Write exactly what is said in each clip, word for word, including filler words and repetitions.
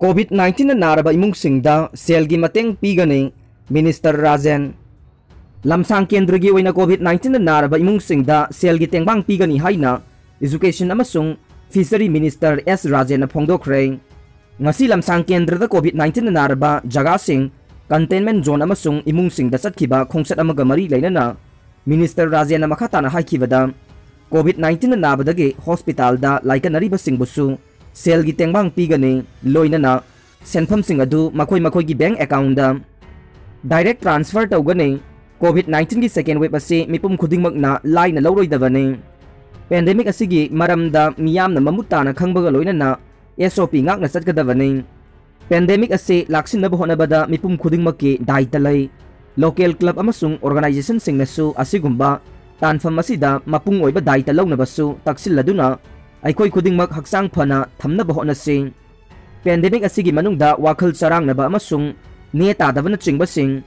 COVID nineteen ꯅ ꯅꯥꯔꯕ ꯏꯃꯨꯡꯁꯤꯡꯗ ꯁꯦꯜꯒꯤ ꯃꯇꯦꯡ ꯄꯤꯒꯅꯤ, Minister ꯔꯥꯖꯦꯟ꯫ ꯂꯝꯁꯥꯡ ꯀꯦꯟꯗ꯭ꯔꯒꯤ ꯑꯣꯏꯅ COVID nineteen ꯅ ꯅꯥꯔꯕ ꯏꯃꯨꯡꯁꯤꯡꯗ ꯁꯦꯜꯒꯤ ꯇꯦꯡꯕꯥꯡ ꯄꯤꯒꯅꯤ ꯍꯥꯏꯅ Education ꯑꯃꯁꯨꯡ Fishery Minister ꯑꯦꯁ ꯔꯥꯖꯦꯟꯅ ꯐꯣꯡꯗꯣꯛꯈ꯭ꯔꯦ꯫ ꯉꯁꯤ ꯂꯝꯁꯥꯡ ꯀꯦꯟꯗ꯭ꯔꯗ COVID nineteen ꯅ ꯅꯥꯔꯕ ꯖꯒꯥꯁꯤꯡ, containment zone ꯑꯃꯁꯨꯡ ꯏꯃꯨꯡꯁꯤꯡꯗ ꯆꯠꯈꯤꯕ ꯈꯣꯡꯆꯠ ꯑꯃꯒ ꯃꯔꯤ ꯂꯩꯅꯅ Minister ꯔꯥꯖꯦꯟꯅ ꯃꯈꯥ ꯇꯥꯅ ꯍꯥꯏꯈꯤꯕꯗ, COVID nineteen ꯅ ꯅꯥꯕꯗꯒꯤ hospital ꯗ ꯂꯥꯏꯀꯠꯅꯔꯤꯕꯁꯤꯡꯕꯨꯁꯨ ꯁꯦꯜꯒꯤ ꯇꯦꯡꯕꯥꯡ ꯄꯤꯒꯅꯤ, ꯂꯣꯏꯅꯅ ꯁꯦꯟꯐꯝꯁꯤꯡ ꯑꯗꯨ ꯃꯈꯣꯏ ꯃꯈꯣꯏꯒꯤ bank account ꯗ direct transfer ꯇꯧꯒꯅꯤ꯫ COVID nineteen ꯒꯤ second wave ꯑꯁꯤ ꯃꯤꯄꯨꯝ ꯈꯨꯗꯤꯡꯃꯛꯅ ꯂꯥꯏꯅ ꯂꯧꯔꯣꯏꯗꯕꯅꯤ꯫ Pandemic ꯑꯁꯤꯒꯤ ꯃꯔꯝꯗ ꯃꯤꯌꯥꯝꯅ ꯃꯃꯨꯠ ꯇꯥꯅ ꯈꯪꯕꯒ ꯂꯣꯏꯅꯅ S O P ꯉꯥꯛꯅ ꯆꯠꯀꯗꯕꯅꯤ꯫ Pandemic ꯑꯁꯤ ꯂꯥꯛꯁꯤꯟꯅꯕ ꯍꯣꯠꯅꯕꯗ ꯃꯤꯄꯨꯝ ꯈꯨꯗꯤꯡꯃꯛꯀꯤ ꯗꯥꯏꯇ ꯂꯩ꯫ Local club ꯑꯃꯁꯨꯡ organization ꯁꯤꯡꯅꯁꯨ ꯑꯁꯤꯒꯨꯝꯕ ꯇꯥꯟꯐꯝ ꯑꯁꯤꯗ ꯃꯄꯨꯡ ꯑꯣꯏꯕ ꯗꯥꯏꯇ ꯂꯧꯅꯕꯁꯨ ꯇꯛꯁꯤꯜꯂꯗꯨꯅ ꯑꯩꯈꯣꯏ ꯈꯨꯗꯤꯡꯃꯛ ꯍꯛꯆꯥꯡ ꯐꯅ ꯊꯝꯅꯕ ꯍꯣꯠꯅꯁꯤ꯫ Pandemic ꯑꯁꯤꯒꯤ ꯃꯅꯨꯡꯗ ꯋꯥꯈꯜ ꯆꯔꯥꯡꯅꯕ ꯑꯃꯁꯨꯡ ꯅꯦ ꯇꯥꯗꯕꯅꯆꯤꯡꯕꯁꯤꯡ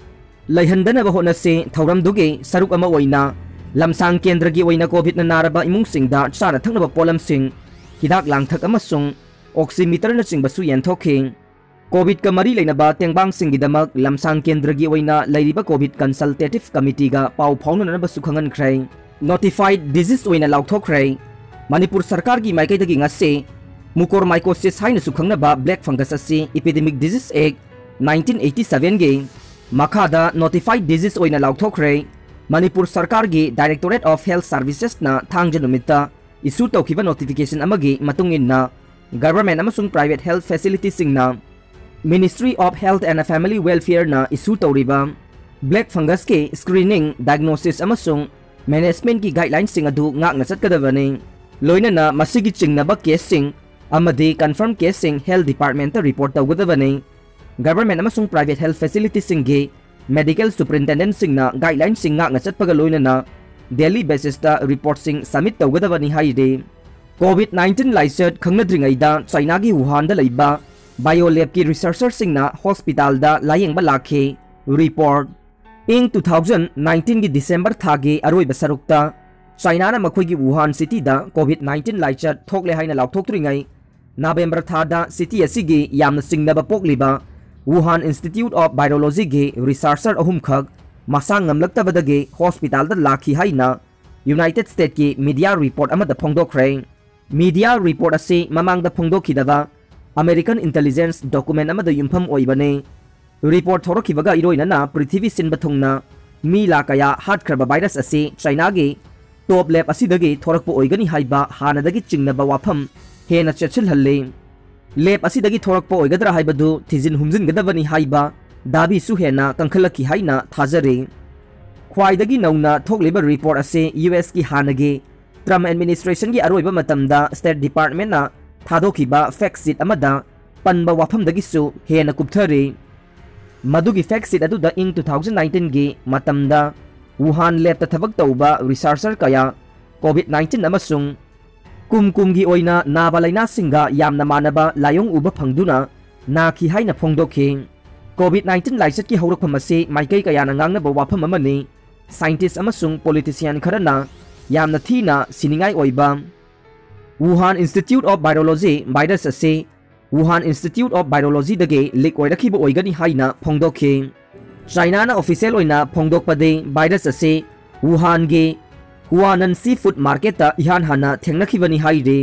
ꯂꯩꯍꯟꯗꯅꯕ ꯍꯣꯠꯅꯁꯤ꯫ ꯊꯧꯔꯝꯗꯨꯒꯤ ꯁꯔꯨꯛ ꯑꯃ ꯑꯣꯏꯅ ꯂꯝꯁꯥꯡ ꯀꯦꯟꯗ꯭ꯔꯒꯤ ꯑꯣꯏꯅ COVID ꯅ ꯅꯥꯔꯕ ꯏꯃꯨꯡꯁꯤꯡꯗ ꯆꯥꯅ ꯊꯛꯅꯕ ꯄꯣꯠꯂꯝꯁꯤꯡ, ꯍꯤꯗꯥꯛ ꯂꯥꯡꯊꯛ ꯑꯃꯁꯨꯡ oximeter ꯅꯆꯤꯡꯕꯁꯨ ꯌꯦꯟꯊꯣꯛꯈꯤ꯫ COVID ꯀ ꯃꯔꯤ ꯂꯩꯅꯕ ꯇꯦꯡꯕꯥꯡꯁꯤꯡꯒꯤꯗꯃꯛ ꯂꯝꯁꯥꯡ ꯀꯦꯟꯗ꯭ꯔꯒꯤ ꯑꯣꯏꯅ ꯂꯩꯔꯤꯕ COVID Consultative Committee ꯒ ꯄꯥꯎ ꯐꯥꯎꯅꯅꯕꯁꯨ ꯈꯪꯍꯟꯈ꯭ꯔꯦ꯫ Notified disease ꯑꯣꯏꯅ ꯂꯥꯎꯊꯣꯛꯈ꯭ꯔꯦ꯫ ꯃꯅꯤꯄꯨꯔ ꯁꯔꯀꯥꯔꯒꯤ ꯃꯥꯏꯀꯩꯗꯒꯤ ꯉꯁꯤ Mucormycosis ꯍꯥꯏꯅꯁꯨ ꯈꯪꯅꯕ black fungus ꯑꯁꯤ Epidemic Disease Act nineteen eighty seven ꯒꯤ ꯃꯈꯥꯗ notified disease ꯑꯣꯏꯅ ꯂꯥꯎꯊꯣꯛꯈ꯭ꯔꯦ꯫ ꯃꯅꯤꯄꯨꯔ ꯁꯔꯀꯥꯔꯒꯤ Directorate of Health Services ꯅ ꯊꯥꯡꯖ ꯅꯨꯃꯤꯠꯇ issue ꯇꯧꯈꯤꯕ notification ꯑꯃꯒꯤ ꯃꯇꯨꯡ ꯏꯟꯅ, government ꯑꯃꯁꯨꯡ private health facility ꯁꯤꯡꯅ Ministry of Health and Family Welfare ꯅ issue ꯇꯧꯔꯤꯕ black fungus ꯀꯤ screening, diagnosis ꯑꯃꯁꯨꯡ management ꯀꯤ guideline ꯁꯤꯡ ꯑꯗꯨ ꯉꯥꯛꯅ ꯆꯠꯀꯗꯕꯅꯤ꯫ ꯂꯣꯏꯅꯅ ꯃꯁꯤꯒꯤ ꯆꯤꯡꯅꯕ case ꯁꯤꯡ ꯑꯃꯗꯤ confirm case ꯁꯤꯡ health department ꯇ report ꯇꯧꯒꯗꯕꯅꯤ꯫ Government ꯑꯃꯁꯨꯡ private health facility ꯁꯤꯡꯒꯤ medical superintendent ꯁꯤꯡꯅ guideline ꯁꯤꯡ ꯉꯥꯛꯅ ꯆꯠꯄꯒ ꯂꯣꯏꯅꯅ daily basis ꯇ report ꯁꯤꯡ submit ꯇꯧꯒꯗꯕꯅꯤ ꯍꯥꯏꯔꯤ꯫ COVID nineteen ꯂꯥꯏꯆꯠ ꯈꯪꯅꯗ꯭ꯔꯤꯉꯩꯗ ꯆꯥꯏꯅꯥꯒꯤ ꯋꯨꯍꯥꯟꯗ ꯂꯩꯕ bio lab ꯀꯤ researcher ꯁꯤꯡꯅ hospital ꯗ ꯂꯥꯌꯦꯡꯕ ꯂꯥꯛꯈꯤ꯫ Report꯫ ꯏꯪ two thousand nineteen ꯒꯤ December ꯊꯥꯒꯤ ꯑꯔꯣꯏꯕ ꯁꯔꯨꯛꯇ ꯆꯥꯏꯅꯥꯅ ꯃꯈꯣꯏꯒꯤ ꯋꯨꯍꯥꯟ city ꯗ COVID nineteen ꯂꯥꯏꯆꯠ ꯊꯣꯛꯂꯦ ꯍꯥꯏꯅ ꯂꯥꯎꯊꯣꯛꯇ꯭ꯔꯤꯉꯩ ꯅꯕꯦꯝꯕꯔ ꯊꯥꯗ city ꯑꯁꯤꯒꯤ ꯌꯥꯝꯅ ꯆꯤꯡꯅꯕ ꯄꯣꯛꯂꯤꯕ Wuhan Institute of Virologyꯒꯤ researcher ꯑꯍꯨꯝꯈꯛ ꯃꯁꯥ ꯉꯝꯂꯛꯇꯕꯗꯒꯤ hospitalꯗ ꯂꯥꯛꯈꯤ ꯍꯥꯏꯅ United Statesꯀꯤ media report ꯑꯃꯗ ꯐꯣꯡꯗꯣꯛꯈ꯭ꯔꯦ꯫ Media report ꯑꯁꯤ ꯃꯃꯥꯡꯗ ꯐꯣꯡꯗꯣꯛꯈꯤꯗꯕ American intelligence document ꯑꯃꯗ ꯌꯨꯝꯐꯝ ꯑꯣꯏꯕꯅꯤ꯫ Report ꯊꯣꯔꯛꯈꯤꯕꯒ ꯏꯔꯣꯏꯅꯅ ꯄ꯭ꯔꯤꯊꯤꯕꯤ ꯁꯤꯟꯕ ꯊꯨꯡꯅ ꯃꯤ ꯂꯥꯈ ꯀꯌꯥ ꯍꯥꯠꯈ꯭ꯔꯕ virus ꯑꯁꯤ Chinaꯒꯤ top lab ꯑꯁꯤꯗꯒꯤ ꯊꯣꯔꯛꯄ ꯑꯣꯏꯒꯅꯤ ꯍꯥꯏꯕ ꯍꯥꯟꯅꯗꯒꯤ ꯆꯤꯡꯅꯕ ꯋꯥꯐꯝ ꯍꯦꯟꯅ ꯆꯦꯠꯁꯤꯜꯍꯜꯂꯤ꯫ Lab ꯑꯁꯤꯗꯒꯤ ꯊꯣꯔꯛꯄ ꯑꯣꯏꯒꯗ꯭ꯔꯥ ꯍꯥꯏꯕꯗꯨ ꯊꯤꯖꯤꯟ ꯍꯨꯝꯖꯤꯟꯒꯗꯕꯅꯤ ꯍꯥꯏꯕ ꯗꯥꯕꯤꯁꯨ ꯍꯦꯟꯅ ꯀꯟꯈꯠꯂꯛꯈꯤ ꯍꯥꯏꯅ ꯊꯥꯖꯔꯤ꯫ ꯈ꯭ꯋꯥꯏꯗꯒꯤ ꯅꯧꯅ ꯊꯣꯛꯂꯤꯕ report ꯑꯁꯤ USꯀꯤ ꯍꯥꯟꯅꯒꯤ Trump administrationꯒꯤ ꯑꯔꯣꯏꯕ ꯃꯇꯝꯗ State Departmentꯅ ꯊꯥꯗꯣꯛꯈꯤꯕ fact sheet ꯑꯃꯗ ꯄꯟꯕ ꯋꯥꯐꯝꯗꯒꯤꯁꯨ ꯍꯦꯟꯅ ꯀꯨꯞꯊꯔꯤ꯫ ꯃꯗꯨꯒꯤ fact sheet ꯑꯗꯨꯗ ꯏꯪ two thousand nineteenꯒꯤ ꯃꯇꯝꯗ Wuhan labꯇ ꯊꯕꯛ ꯇꯧꯕ researcher ꯀꯌꯥ COVID nineteen ꯑꯃꯁꯨꯡ ꯀꯨꯝ ꯀꯨꯝꯒꯤ ꯑꯣꯏꯅ ꯅꯥꯕ ꯂꯥꯏꯅꯥꯁꯤꯡꯒ ꯌꯥꯝꯅ ꯃꯥꯟꯅꯕ ꯂꯥꯏꯑꯣꯡ ꯎꯕ ꯐꯪꯗꯨꯅ ꯅꯥꯈꯤ ꯍꯥꯏꯅ ꯐꯣꯡꯗꯣꯛꯈꯤ꯫ COVID nineteen ꯂꯥꯏꯆꯠꯀꯤ ꯍꯧꯔꯛꯐꯝ ꯑꯁꯤ ꯃꯥꯏꯀꯩ ꯀꯌꯥꯅ ꯉꯥꯡꯅꯕ ꯋꯥꯐꯝ ꯑꯃꯅꯤ꯫ Scientist ꯑꯃꯁꯨꯡ politician ꯈꯔꯅ ꯌꯥꯝꯅ ꯊꯤꯅ ꯁꯤꯅꯤꯡꯉꯥꯏ ꯑꯣꯏꯕ Wuhan Institute of Virology virus ꯑꯁꯤ Wuhan Institute of Virologyꯗꯒꯤ leak ꯑꯣꯏꯔꯛꯈꯤꯕ ꯑꯣꯏꯒꯅꯤ ꯍꯥꯏꯅ ꯐꯣꯡꯗꯣꯛꯈꯤ꯫ Chinaꯅ official ꯑꯣꯏꯅ ꯐꯣꯡꯗꯣꯛꯄꯗꯤ virus ꯑꯁꯤ Wuhanꯒꯤ Huanan seafood marketꯇ ꯏꯍꯥꯟ ꯍꯥꯟꯅ ꯊꯦꯡꯅꯈꯤꯕꯅꯤ ꯍꯥꯏꯔꯤ꯫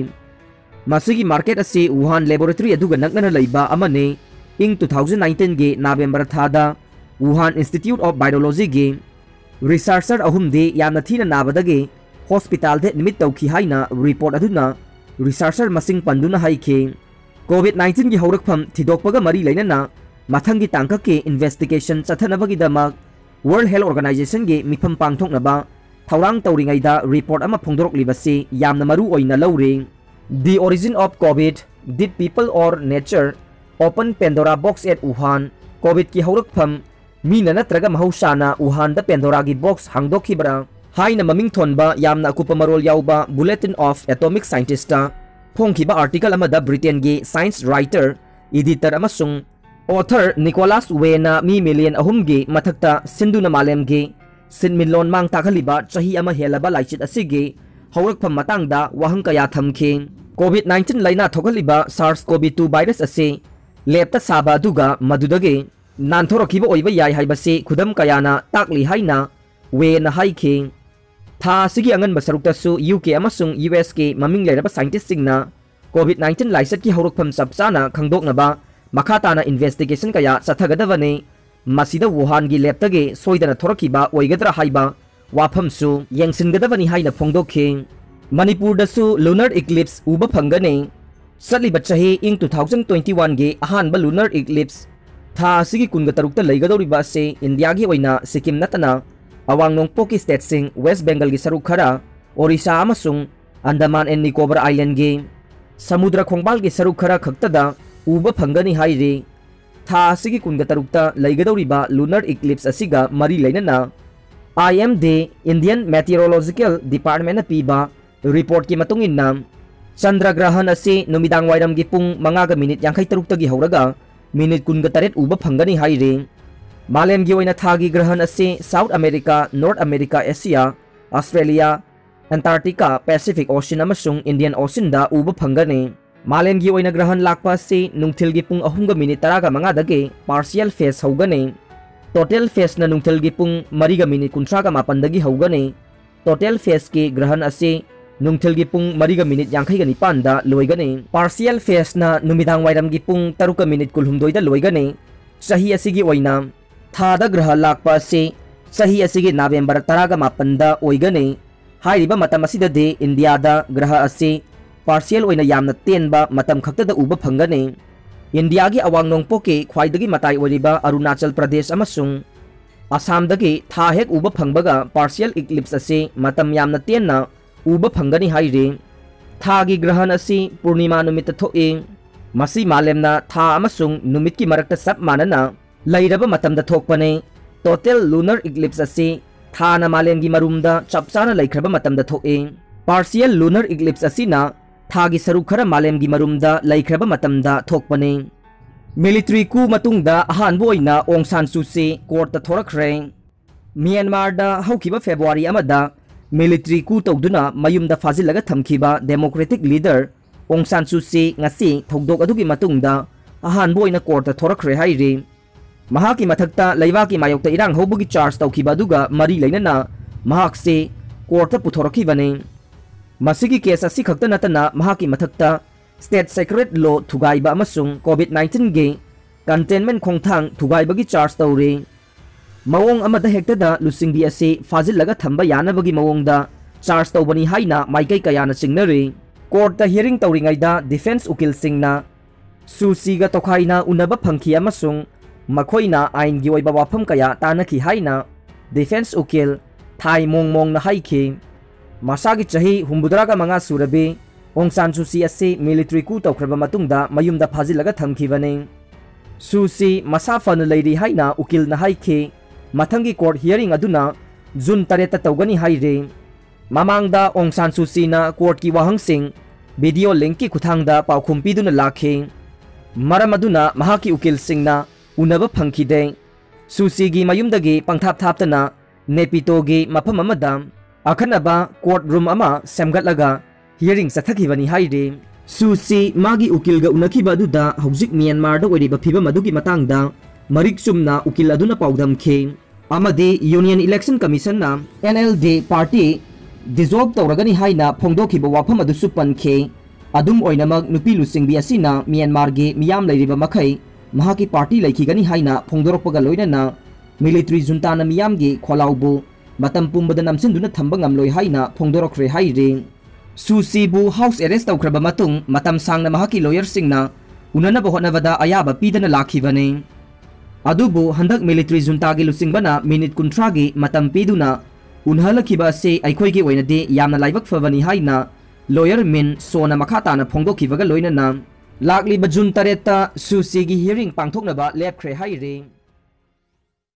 ꯃꯁꯤꯒꯤ market ꯑꯁꯤ Wuhan laboratory ꯑꯗꯨꯒ ꯅꯛꯅꯅ ꯂꯩꯕ ꯑꯃꯅꯤ꯫ ꯏꯪ two thousand nineteenꯒꯤ ꯅꯕꯦꯝꯕꯔ ꯊꯥꯗ Wuhan Institute of Virologyꯒꯤ researcher ꯑꯍꯨꯝꯗꯤ ꯌꯥꯝꯅ ꯊꯤꯅ ꯅꯥꯕꯗꯒꯤ hospitalꯗ admit ꯇꯧꯈꯤ ꯍꯥꯏꯅ report ꯑꯗꯨꯅ researcher ꯃꯁꯤꯡ ꯄꯟꯗꯨꯅ ꯍꯥꯏꯈꯤ꯫ COVID nineteenꯒꯤ ꯍꯧꯔꯛꯐꯝ ꯊꯤꯗꯣꯛꯄꯒ ꯃꯔꯤ ꯂꯩꯅꯅ ꯃꯊꯪꯒꯤ ꯇꯥꯡꯀꯛꯀꯤ investigation ꯆꯠꯊꯅꯕꯒꯤꯗꯃꯛ World Health Organizationꯒꯤ ꯃꯤꯐꯝ ꯄꯥꯡꯊꯣꯛꯅꯕ ꯊꯧꯔꯥꯡ ꯇꯧꯔꯤꯉꯩꯗ report ꯑꯃ ꯐꯣꯡꯗꯣꯔꯛꯂꯤꯕꯁꯤ ꯌꯥꯝꯅ ꯃꯔꯨ ꯑꯣꯏꯅ ꯂꯧꯔꯤ꯫ The Origin of COVID, Did People or Nature Open Pandora Box at Wuhan? COVIDꯀꯤ ꯍꯧꯔꯛꯐꯝ, ꯃꯤꯅ ꯅꯠꯇ꯭ꯔꯒ ꯃꯍꯧꯁꯥꯅ Wuhanꯗ Pandoraꯒꯤ box ꯍꯥꯡꯗꯣꯛꯈꯤꯕ꯭ꯔꯥ ꯍꯥꯏꯅ ꯃꯃꯤꯡ ꯊꯣꯟꯕ ꯌꯥꯝꯅ ꯑꯀꯨꯞꯄ ꯃꯔꯣꯜ ꯌꯥꯎꯕ Bulletin of Atomic Scienceꯇ ꯐꯣꯡꯈꯤꯕ article ꯑꯃꯗ Britainꯒꯤ science writer, editor ꯑꯃꯁꯨꯡ author Nicholas Wayꯅ ꯃꯤ million ꯑꯍꯨꯝꯒꯤ ꯃꯊꯛꯇ ꯁꯤꯟꯗꯨꯅ ꯃꯥꯂꯦꯝꯒꯤ ꯁꯤꯟꯃꯤꯠꯂꯣꯟ ꯃꯥꯡ ꯇꯥꯛꯍꯜꯂꯤꯕ ꯆꯍꯤ ꯑꯃ ꯍꯦꯜꯂꯕ ꯂꯥꯏꯆꯠ ꯑꯁꯤꯒꯤ ꯍꯧꯔꯛꯐꯝ ꯃꯇꯥꯡꯗ ꯋꯥꯍꯪ ꯀꯌꯥ ꯊꯝꯈꯤ꯫ COVID nineteen ꯂꯥꯏꯅꯥ ꯊꯣꯛꯍꯜꯂꯤꯕ SARS-CoV two virus ꯑꯁꯤ ꯂꯦꯞꯇ ꯁꯥꯕ ꯑꯗꯨꯒ ꯃꯗꯨꯗꯒꯤ ꯅꯥꯟꯊꯣꯔꯛꯈꯤꯕ ꯑꯣꯏꯕ ꯌꯥꯏ ꯍꯥꯏꯕꯁꯤ ꯈꯨꯗꯝ ꯀꯌꯥꯅ ꯇꯥꯛꯂꯤ ꯍꯥꯏꯅ ꯋꯦꯅ ꯍꯥꯏꯈꯤ꯫ ꯊꯥ ꯑꯁꯤꯒꯤ ꯑꯉꯟꯕ ꯁꯔꯨꯛꯇꯁꯨ ꯌꯨ ꯀꯦ ꯑꯃꯁꯨꯡ ꯌꯨ ꯑꯦꯁꯀꯤ ꯃꯃꯤꯡ ꯂꯩꯔꯕ ꯁꯥꯏꯟꯇꯤꯁꯁꯤꯡꯅ COVID nineteen ꯂꯥꯏꯆꯠꯀꯤ ꯍꯧꯔꯛꯐꯝ ꯆꯞ ꯆꯥꯅ ꯈꯪꯗꯣꯛꯅꯕ ꯃꯈꯥ ꯇꯥꯅ ꯏꯟꯚꯦꯁꯇꯤꯒꯦꯁꯟ ꯀꯌꯥ ꯆꯠꯊꯒꯗꯕꯅꯤ꯫ ꯃꯁꯤꯗ ꯋꯨꯍꯥꯟꯒꯤ ꯂꯦꯞꯇꯒꯤ ꯁꯣꯏꯗꯅ ꯊꯣꯔꯛꯈꯤꯕ ꯑꯣꯏꯒꯗ꯭ꯔꯥ ꯍꯥꯏꯕ ꯋꯥꯐꯝꯁꯨ ꯌꯦꯡꯁꯤꯟꯒꯗꯕꯅꯤ ꯍꯥꯏꯅ ꯐꯣꯡꯗꯣꯛꯈꯤ꯫ ꯃꯅꯤꯄꯨꯔꯗꯁꯨ lunar eclipse ꯎꯕ ꯐꯪꯒꯅꯤ꯫ ꯆꯠꯂꯤꯕ ꯆꯍꯤ ꯏꯪ two thousand twenty one ꯒꯤ ꯑꯍꯥꯟꯕ lunar eclipse ꯊꯥ ꯑꯁꯤꯒꯤ ꯀꯨꯟꯒ ꯇꯔꯨꯛꯇ ꯂꯩꯒꯗꯧꯔꯤꯕ ꯑꯁꯤ ꯏꯟꯗꯤꯌꯥꯒꯤ ꯑꯣꯏꯅ ꯁꯤꯛꯀꯤꯝ ꯅꯠꯇꯅ ꯑꯋꯥꯡ ꯅꯣꯡꯄꯣꯛꯀꯤ ꯁ꯭ꯇꯦꯠꯁꯤꯡ, ꯋꯦꯁ ꯕꯦꯡꯒꯜꯒꯤ ꯁꯔꯨꯛ ꯈꯔ, ꯑꯣꯔꯤꯁꯥ ꯑꯃꯁꯨꯡ ꯑꯟꯗꯃꯥꯟ ꯑꯦꯟ ꯅꯤꯀꯣꯕꯔ ꯑꯥꯏꯂꯦꯟꯒꯤ ꯁꯃꯨꯗ꯭ꯔ ꯈꯣꯡꯕꯥꯜꯒꯤ ꯁꯔꯨꯛ ꯈꯔ ꯈꯛꯇꯗ ꯎꯕ ꯐꯪꯒꯅꯤ ꯍꯥꯏꯔꯤ꯫ ꯊꯥ ꯑꯁꯤꯒꯤ ꯀꯨꯟꯒ ꯇꯔꯨꯛꯇ ꯂꯩꯒꯗꯧꯔꯤꯕ lunar eclipse ꯑꯁꯤꯒ ꯃꯔꯤ ꯂꯩꯅꯅ I M D, Indian Meteorological Department ꯅ ꯄꯤꯕ ꯔꯤꯄꯣꯔꯠꯀꯤ ꯃꯇꯨꯡ ꯏꯟꯅ, ꯆꯟꯗ꯭ꯔ ꯒ꯭ꯔꯍꯟ ꯑꯁꯤ ꯅꯨꯃꯤꯗꯥꯡ ꯋꯥꯏꯔꯝꯒꯤ ꯄꯨꯡ ꯃꯉꯥꯒ ꯃꯤꯅꯤꯠ ꯌꯥꯡꯈꯩ ꯇꯔꯨꯛꯇꯒꯤ ꯍꯧꯔꯒ ꯃꯤꯅꯤꯠ ꯀꯨꯟꯒ ꯇꯔꯦꯠ ꯎꯕ ꯐꯪꯒꯅꯤ ꯍꯥꯏꯔꯤ꯫ ꯃꯥꯂꯦꯝꯒꯤ ꯑꯣꯏꯅ ꯊꯥꯒꯤ ꯒ꯭ꯔꯍꯟ ꯑꯁꯤ South America, North America, Asia, Australia, Antarctica, Pacific Ocean ꯑꯃꯁꯨꯡ Indian Ocean ꯗ ꯎꯕ ꯐꯪꯒꯅꯤ꯫ ꯃꯥꯂꯦꯝꯒꯤ ꯑꯣꯏꯅ ꯒ꯭ꯔꯍꯟ ꯂꯥꯛꯄ ꯑꯁꯤ ꯅꯨꯡꯊꯤꯜꯒꯤ ꯄꯨꯡ ꯑꯍꯨꯝꯒ ꯃꯤꯅꯤꯠ ꯇꯔꯥꯒ ꯃꯉꯥꯗꯒꯤ partial phase ꯍꯧꯒꯅꯤ꯫ Total phase ꯅ ꯅꯨꯡꯊꯤꯜꯒꯤ ꯄꯨꯡ ꯃꯔꯤꯒ ꯃꯤꯅꯤꯠ ꯀꯨꯟꯊ꯭ꯔꯥꯒ ꯃꯥꯄꯟꯗꯒꯤ ꯍꯧꯒꯅꯤ꯫ Total phase ꯀꯤ ꯒ꯭ꯔꯍꯟ ꯑꯁꯤ ꯅꯨꯡꯊꯤꯜꯒꯤ ꯄꯨꯡ ꯃꯔꯤꯒ ꯃꯤꯅꯤꯠ ꯌꯥꯡꯈꯩꯒ ꯅꯤꯄꯥꯟꯗ ꯂꯣꯏꯒꯅꯤ꯫ Partial phase ꯅ ꯅꯨꯃꯤꯗꯥꯡ ꯋꯥꯏꯔꯝꯒꯤ ꯄꯨꯡ ꯇꯔꯨꯛꯀ ꯃꯤꯅꯤꯠ ꯀꯨꯟꯍꯨꯝꯗꯣꯏꯗ ꯂꯣꯏꯒꯅꯤ꯫ ꯆꯍꯤ ꯑꯁꯤꯒꯤ ꯑꯣꯏꯅ ꯊꯥꯗ ꯒ꯭ꯔꯍ ꯂꯥꯛꯄ ꯑꯁꯤ ꯆꯍꯤ ꯑꯁꯤꯒꯤ ꯅꯕꯦꯝꯕꯔ ꯇꯔꯥꯒ ꯃꯥꯄꯟꯗ ꯑꯣꯏꯒꯅꯤ꯫ ꯍꯥꯏꯔꯤꯕ ꯃꯇꯝ ꯑꯁꯤꯗꯗꯤ ꯏꯟꯗꯤꯌꯥꯗ ꯒ꯭ꯔꯍ ꯑꯁꯤ partial ꯑꯣꯏꯅ ꯌꯥꯝꯅ ꯇꯦꯟꯕ ꯃꯇꯝ ꯈꯛꯇꯗ ꯎꯕ ꯐꯪꯒꯅꯤ꯫ ꯏꯟꯗꯤꯌꯥꯒꯤ ꯑꯋꯥꯡ ꯅꯣꯡꯄꯣꯛꯀꯤ ꯈ꯭ꯋꯥꯏꯗꯒꯤ ꯃꯇꯥꯏ ꯑꯣꯏꯔꯤꯕ ꯑꯔꯨꯅꯥꯆꯜ ꯄ꯭ꯔꯗꯦꯁ ꯑꯃꯁꯨꯡ ꯑꯁꯥꯝꯗꯒꯤ ꯊꯥ ꯍꯦꯛ ꯎꯕ ꯐꯪꯕꯒ partial eclipse ꯑꯁꯤ ꯃꯇꯝ ꯌꯥꯝꯅ ꯇꯦꯟꯅ ꯎꯕ ꯐꯪꯒꯅꯤ ꯍꯥꯏꯔꯤ꯫ ꯊꯥꯒꯤ ꯒ꯭ꯔꯍꯟ ꯑꯁꯤ ꯄꯨꯔꯅꯤꯃꯥ ꯅꯨꯃꯤꯠꯇ ꯊꯣꯛꯏ꯫ ꯃꯁꯤ ꯃꯥꯂꯦꯝꯅ ꯊꯥ ꯑꯃꯁꯨꯡ ꯅꯨꯃꯤꯠꯀꯤ ꯃꯔꯛꯇ ꯆꯞ ꯃꯥꯟꯅꯅ ꯂꯩꯔꯕ ꯃꯇꯝꯗ ꯊꯣꯛꯄꯅꯤ꯫ Total lunar eclipse ꯑꯁꯤ ꯊꯥꯅ ꯃꯥꯂꯦꯝꯒꯤ ꯃꯔꯨꯝꯗ ꯆꯞ ꯆꯥꯅ ꯂꯩꯈ꯭ꯔꯕ ꯃꯇꯝꯗ ꯊꯣꯛꯏ꯫ Partial lunar eclipse ꯑꯁꯤꯅ ꯊꯥꯒꯤ ꯁꯔꯨꯛ ꯈꯔ ꯃꯥꯂꯦꯝꯒꯤ ꯃꯔꯨꯝꯗ ꯂꯩꯈ꯭ꯔꯕ ꯃꯇꯝꯗ ꯊꯣꯛꯄꯅꯤ꯫ Military coup ꯃꯇꯨꯡꯗ ꯑꯍꯥꯟꯕ ꯑꯣꯏꯅ ꯑꯣꯡ ꯁꯥꯟ ꯁꯨ ꯆꯤ court ꯇ ꯊꯣꯔꯛꯈ꯭ꯔꯦ꯫ ꯃ꯭ꯌꯥꯟꯃꯥꯔꯗ ꯍꯧꯈꯤꯕ ꯐꯦꯕ꯭ꯔꯨꯋꯥꯔꯤ ꯑꯃꯗ military coup ꯇꯧꯗꯨꯅ ꯃꯌꯨꯝꯗ ꯐꯥꯖꯤꯜꯂꯒ ꯊꯝꯈꯤꯕ democratic leader ꯑꯣꯡ ꯁꯥꯟ ꯁꯨ ꯆꯤ ꯉꯁꯤ ꯊꯧꯗꯣꯛ ꯑꯗꯨꯒꯤ ꯃꯇꯨꯡꯗ ꯑꯍꯥꯟꯕ ꯑꯣꯏꯅ ꯀꯣꯔꯠꯇ ꯊꯣꯔꯛꯈ꯭ꯔꯦ ꯍꯥꯏꯔꯤ꯫ ꯃꯍꯥꯛꯀꯤ ꯃꯊꯛꯇ ꯂꯩꯕꯥꯛꯀꯤ ꯃꯥꯌꯣꯛꯇ ꯏꯔꯥꯡ ꯍꯧꯕꯒꯤ ꯆꯥꯔꯖ ꯇꯧꯈꯤꯕ ꯑꯗꯨꯒ ꯃꯔꯤ ꯂꯩꯅꯅ ꯃꯍꯥꯛꯁꯤ ꯀꯣꯔꯠꯇ ꯄꯨꯊꯣꯔꯛꯈꯤꯕꯅꯤ꯫ ꯃꯁꯤꯒꯤ ꯀꯦꯁ ꯑꯁꯤ ꯈꯛꯇ ꯅꯠꯇꯅ ꯃꯍꯥꯛꯀꯤ ꯃꯊꯛꯇ state secret law ꯊꯨꯒꯥꯏꯕ ꯑꯃꯁꯨꯡ COVID nineteen ꯒꯤ containment ꯈꯣꯡꯊꯥꯡ ꯊꯨꯒꯥꯏꯕꯒꯤ ꯆꯥꯔꯖ ꯇꯧꯔꯤ꯫ ꯃꯑꯣꯡ ꯑꯃꯗ ꯍꯦꯛꯇꯗ ꯂꯨꯆꯤꯡꯕꯤ ꯑꯁꯤ ꯐꯥꯖꯤꯜꯂꯒ ꯊꯝꯕ ꯌꯥꯅꯕꯒꯤ ꯃꯑꯣꯡꯗ ꯆꯥꯔꯖ ꯇꯧꯕꯅꯤ ꯍꯥꯏꯅ ꯃꯥꯏꯀꯩ ꯀꯌꯥꯅ ꯆꯤꯡꯅꯔꯤ꯫ ꯀꯣꯔꯠꯇ hearing ꯇꯧꯔꯤꯉꯩꯗ ꯗꯤꯐꯦꯟꯁ ꯎꯀꯤꯜꯁꯤꯡꯅ ꯁꯨ ꯆꯤꯒ ꯇꯣꯈꯥꯏꯅ ꯎꯅꯕ ꯐꯪꯈꯤ ꯑꯃꯁꯨꯡ ꯃꯈꯣꯏꯅ ꯑꯥꯏꯟꯒꯤ ꯑꯣꯏꯕ ꯋꯥꯐꯝ ꯀꯌꯥ ꯇꯥꯟꯅꯈꯤ ꯍꯥꯏꯅ ꯗꯤꯐꯦꯟꯁ ꯎꯀꯤꯜ ꯊꯥꯏ ꯃꯣꯡ ꯃꯣꯡꯅ ꯍꯥꯏꯈꯤ꯫ ꯃꯁꯥꯒꯤ ꯆꯍꯤ ꯍꯨꯝꯐꯨꯇꯔꯥꯒ ꯃꯉꯥ ꯁꯨꯔꯕꯤ ꯑꯣꯡ ꯁꯥꯟ ꯁꯨ ꯆꯤ ꯑꯁꯤ military coup ꯇꯧꯈ꯭ꯔꯕ ꯃꯇꯨꯡꯗ ꯃꯌꯨꯝꯗ ꯐꯥꯖꯤꯜꯂꯒ ꯊꯝꯈꯤꯕꯅꯤ꯫ ꯁꯨ ꯆꯤ ꯃꯁꯥ ꯐꯅ ꯂꯩꯔꯤ ꯍꯥꯏꯅ ꯎꯀꯤꯜꯅ ꯍꯥꯏꯈꯤ꯫ ꯃꯊꯪꯒꯤ ꯀꯣꯔꯠ hearing ꯑꯗꯨꯅ ꯖꯨꯟ ꯇꯔꯦꯠꯇ ꯇꯧꯒꯅꯤ ꯍꯥꯏꯔꯤ꯫ ꯃꯃꯥꯡꯗ ꯑꯣꯡ ꯁꯥꯟ ꯁꯨ ꯆꯤꯅ ꯀꯣꯔꯠꯀꯤ ꯋꯥꯍꯪꯁꯤꯡ video linkꯀꯤ ꯈꯨꯠꯊꯥꯡꯗ ꯄꯥꯎꯈꯨꯝ ꯄꯤꯗꯨꯅ ꯂꯥꯛꯈꯤ꯫ ꯃꯔꯝ ꯑꯗꯨꯅ ꯃꯍꯥꯛꯀꯤ ꯎꯀꯤꯜꯁꯤꯡꯅ ꯎꯅꯕ ꯐꯪꯈꯤꯗꯦ꯫ ꯁꯨ ꯆꯤꯒꯤ ꯃꯌꯨꯝꯗꯒꯤ ꯄꯪꯊꯥꯞ ꯊꯥꯞꯇꯅ ꯅꯦꯄꯤꯇꯣꯒꯤ ꯃꯐꯝ ꯑꯃꯗ ꯑꯈꯟꯅꯕ ꯀꯣꯔꯠ ꯔꯨꯝ ꯑꯃ ꯁꯦꯝꯒꯠꯂꯒ hearing ꯆꯠꯊꯈꯤꯕꯅꯤ ꯍꯥꯏꯔꯤ꯫ ꯁꯨ ꯆꯤ ꯃꯥꯒꯤ ꯎꯀꯤꯜꯒ ꯎꯅꯈꯤꯕ ꯑꯗꯨꯗ ꯍꯧꯖꯤꯛ ꯃ꯭ꯌꯥꯟꯃꯥꯔꯗ ꯑꯣꯏꯔꯤꯕ ꯐꯤꯕꯝ ꯑꯗꯨꯒꯤ ꯃꯇꯥꯡꯗ ꯃꯔꯤꯛ ꯆꯨꯝꯅ ꯎꯀꯤꯜ ꯑꯗꯨꯅ ꯄꯥꯎꯗꯝꯈꯤ꯫ ꯑꯃꯗꯤ Union Election Commissionꯅ NLD party dissolve ꯇꯧꯔꯒꯅꯤ ꯍꯥꯏꯅ ꯐꯣꯡꯗꯣꯛꯈꯤꯕ ꯋꯥꯐꯝ ꯑꯗꯨꯁꯨ ꯄꯟꯈꯤ꯫ ꯑꯗꯨꯝ ꯑꯣꯏꯅꯃꯛ, ꯅꯨꯄꯤ ꯂꯨꯆꯤꯡꯕꯤ ꯑꯁꯤꯅ ꯃ꯭ꯌꯥꯟꯃꯥꯔꯒꯤ ꯃꯤꯌꯥꯝ ꯂꯩꯔꯤꯕ ꯃꯈꯩ ꯃꯍꯥꯛꯀꯤ party ꯂꯩꯈꯤꯒꯅꯤ ꯍꯥꯏꯅ ꯐꯣꯡꯗꯣꯔꯛꯄꯒ ꯂꯣꯏꯅꯅ military juntaꯅ ꯃꯤꯌꯥꯝꯒꯤ ꯈꯣꯜꯂꯥꯎꯕꯨ ꯃꯇꯝ ꯄꯨꯝꯕꯗ ꯅꯝꯁꯤꯟꯗꯨꯅ ꯊꯝꯕ ꯉꯝꯂꯣꯏ ꯍꯥꯏꯅ ꯐꯣꯡꯗꯣꯔꯛꯈ꯭ꯔꯦ ꯍꯥꯏꯔꯤ꯫ ꯁꯨ ꯆꯤꯕꯨ house arrest ꯇꯧꯈ꯭ꯔꯕ ꯃꯇꯨꯡ ꯃꯇꯝ ꯁꯥꯡꯅ ꯃꯍꯥꯛꯀꯤ lawyerꯁꯤꯡꯅ ꯎꯅꯅꯕ ꯍꯣꯠꯅꯕꯗ ꯑꯌꯥꯕ ꯄꯤꯗꯅ ꯂꯥꯛꯈꯤꯕꯅꯤ꯫ ꯑꯗꯨꯕꯨ ꯍꯟꯗꯛ military juntaꯒꯤ ꯂꯨꯆꯤꯡꯕꯅ minute ꯀꯨꯟꯊ꯭ꯔꯥꯒꯤ ꯃꯇꯝ ꯄꯤꯗꯨꯅ ꯎꯅꯍꯜꯂꯛꯈꯤꯕ ꯑꯁꯤ ꯑꯩꯈꯣꯏꯒꯤ ꯑꯣꯏꯅꯗꯤ ꯌꯥꯝꯅ ꯂꯥꯏꯕꯛ ꯐꯕꯅꯤ ꯍꯥꯏꯅ lawyer ꯃꯤꯟ ꯁꯣꯅ ꯃꯈꯥ ꯇꯥꯅ ꯐꯣꯡꯗꯣꯛꯈꯤꯕꯒ ꯂꯣꯏꯅꯅ ꯂꯥꯛꯂꯤꯕ ꯖꯨꯟ ꯇꯔꯦꯠꯇ ꯁꯨ ꯆꯤꯒꯤ hearing ꯄꯥꯡꯊꯣꯛꯅꯕ ꯂꯦꯞꯈ꯭ꯔꯦ ꯍꯥꯏꯔꯤ꯫